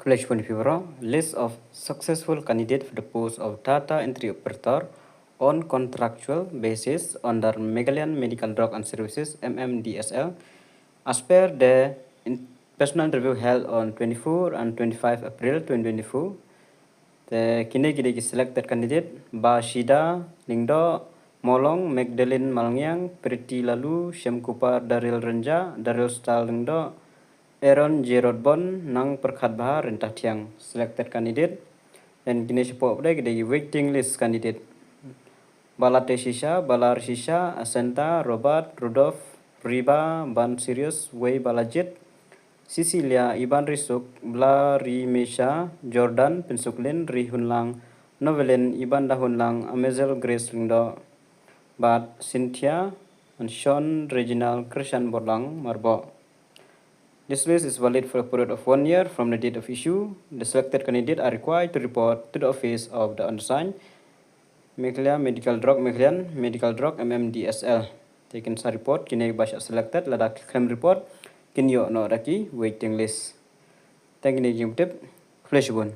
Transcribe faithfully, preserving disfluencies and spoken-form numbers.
Khublei shibun ïa phi baroh. List of successful candidate for the post of data entry operator on contractual basis under Meghalayan Medical Drug and Services, M M D S L, as per the in-, personal interview held on twenty-four and twenty-five April twenty twenty-four. Te kine ki dei ki selected candidate: Ba Shida Lyngdoh, Mawlong Magdalene Malngiang, Pretty Laloo, Shem Kupar Daryl Rynjah, Daryl Star Lyngdoh, Aaron J Rodbon, Nang Pyrkhat Bha, Ryntathiang. Selected candidate. Then kine shapoh pat ki dei ki waiting list candidate: Ba Late Shisha, Ba Lar Shisha, Asenta, Robert, Rudolph, Riba, Ban Sirius, Wei Balajied, Cecilia, Iban Risuk, Bla Ri Mesha, Jordan, Pynsuklin, Ri Hunlang, Novelin, Iban Da Hunlang, Amezel Grace Lyngdoh, bad Cynthia, and Sean Reginald Krishan Borlang Marboh. This list is valid for a period of one year from the date of issue. The selected candidate are required to report to the office of the undersigned, Meghalaya Medical Drug, Meghalayan Medical Drug, M M D S L. Te kin sa report, kine ba shah selected, lada ki khlem report, kin ïoh noh da ki waiting list. Te kine ki jingtip. Khublei shibun.